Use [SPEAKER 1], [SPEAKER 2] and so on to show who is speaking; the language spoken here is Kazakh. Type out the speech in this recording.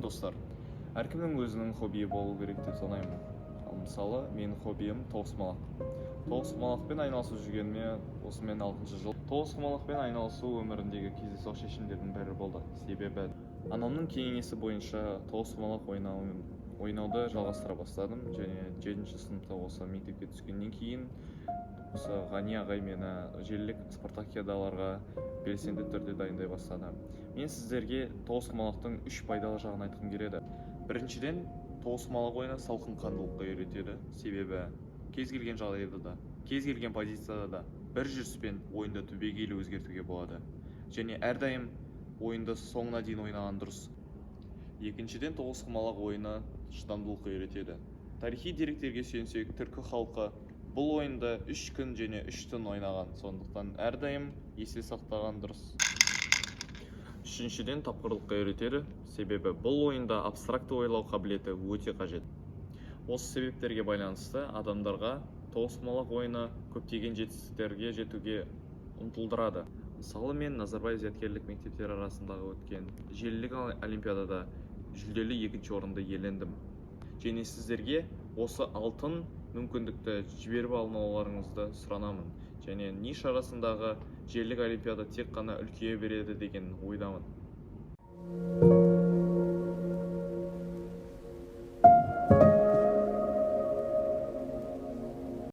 [SPEAKER 1] Сәлем, достар! Әркімнің өзінің хоббиі болу керек деп санаймын. Ал мысалы, менің хоббиім – тоғызқұмалақ. Тоғызқұмалақпен айналысып жүргеніме осымен алтыншы жыл. Тоғызқұмалақпен айналысу өмірімдегі кездейсоқ шешімдердің бірі болды, себебі анамның кеңесі бойынша тоғызқұмалақ ойнауды жалғастыра бастадым. Және жетінші сыныпта осы мектепке түскеннен кейін осы Ғани ағай мені желілік спартакиадаларға белсенді түрде дайындай бастады. Мен сіздерге тоғызқұмалақтың үш пайдалы жағын айтқым келеді. Біріншіден, тоғызқұмалақ ойыны салқынқандылыққа үйретеді, себебі кез келген жағдайда да, кез келген позицияда да бір жүріспен ойынды түбегейлі өзгертуге болады және әрдайым ойынды соңына дейін ойнаған дұрыс. Екіншіден, тоғызқұмалақ ойыны шыдамдылыққа үйретеді. Тарихи деректерге сүйенсек, түркі халқы бұл ойынды 3 күн және 3 түн ойнаған, сондықтан әрдайым есте сақтаған дұрыс. Үшіншіден, тапқырлыққа үйретеді, себебі бұл ойында абстракты ойлау қабілеті өте қажет. Осы себептерге байланысты адамдарға тоғызқұмалақ ойыны көптеген жетістіктерге жетуге ұмтылдырады. Мысалы, мен Назарбаев зияткерлік мектептері арасындағы өткен желілік олимпиадада жүлделі екінші орынды иелендім. Және сіздерге осы алтын мүмкіндікті жіберіп алмауларыңызды сұранамын. Және НИШ арасындағы желілік олимпиада тек қана үлкейе береді деген ойдамын.